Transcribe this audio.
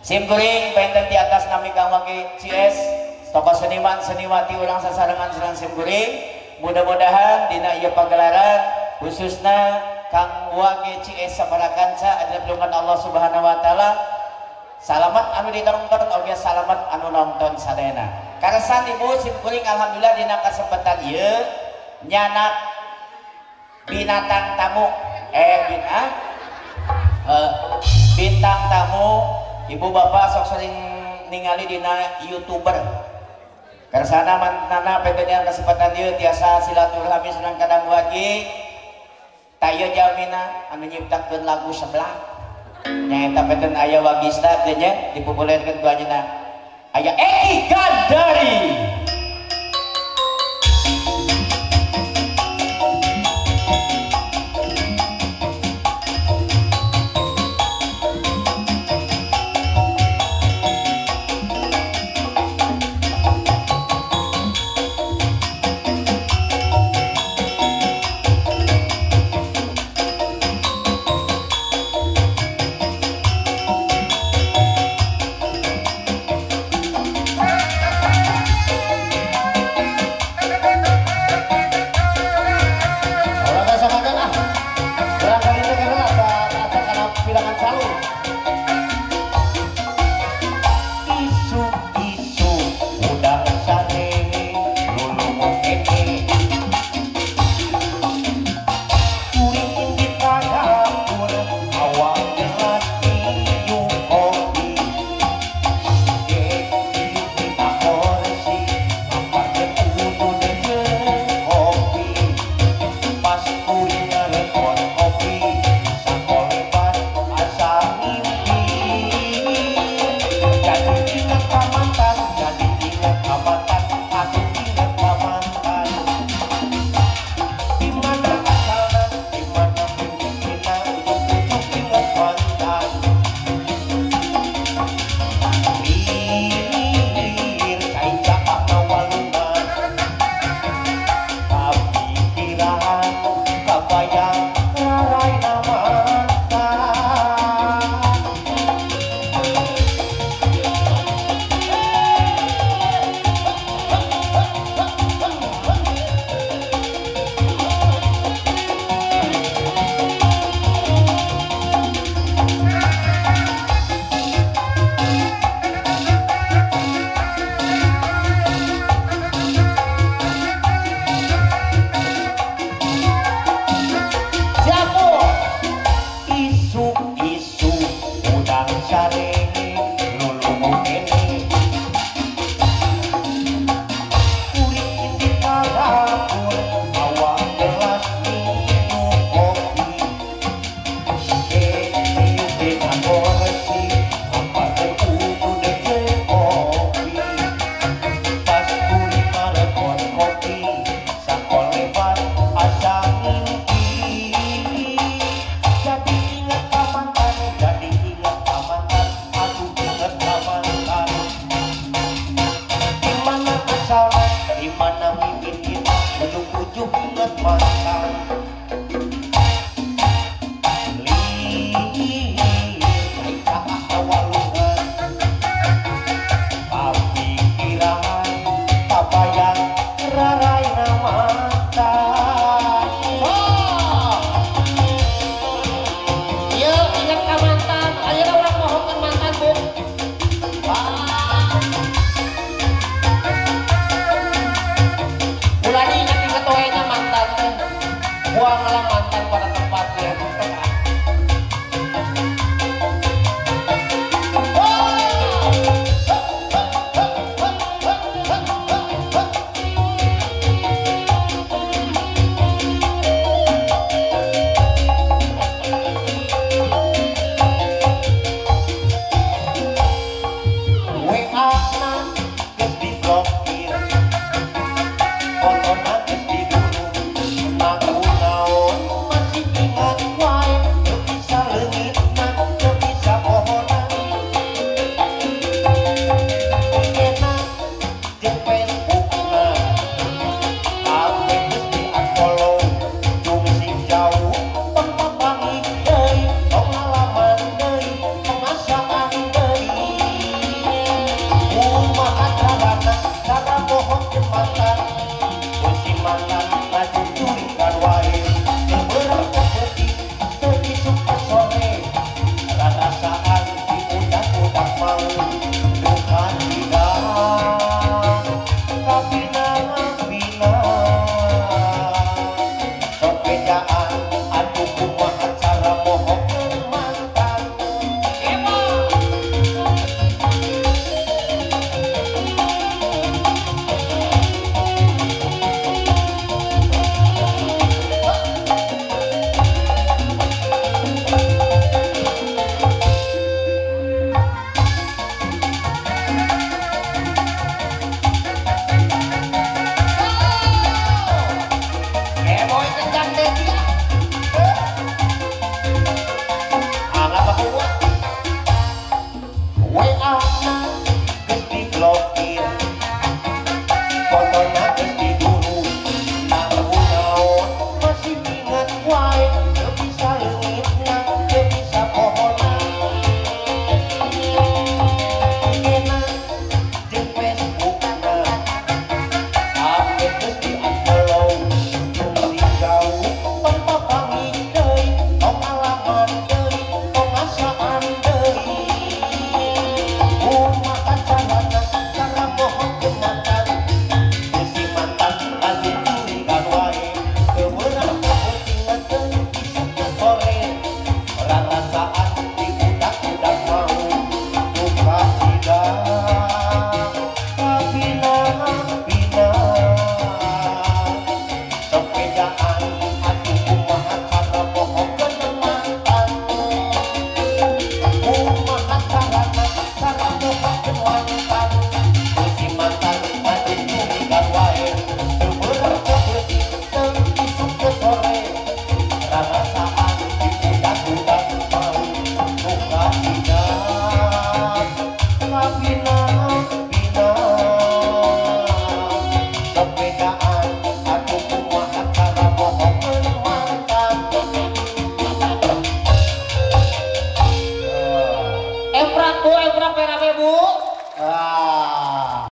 Simkuring penten di atas nami Kang Wage CS tokoh seniman seniwati urang sasarengan sareng simkuring. Mudah-mudahan dina ieu pagelaran khususna Kang Wage CS sapara kanca adalah lindungan Allah Subhanahu wa taala. Salamat anu ditonton oge salamat anu nonton sadayana. Karsan ibu simkuring alhamdulillah dina kesempatan ieu nyanak binatang tamu bintang tamu ibu bapak sok sering ningali dina YouTuber. Kersana mantana pengen kesempatan ieu tiasa silaturahmi sareng Kang Wage tayo jalmina anu nyiptakeun lagu sebelah nyaeta penten aya wagista teh nya dipopulerkeun ku anjeunna aya Eki Gandari. Isu-isu udang sare.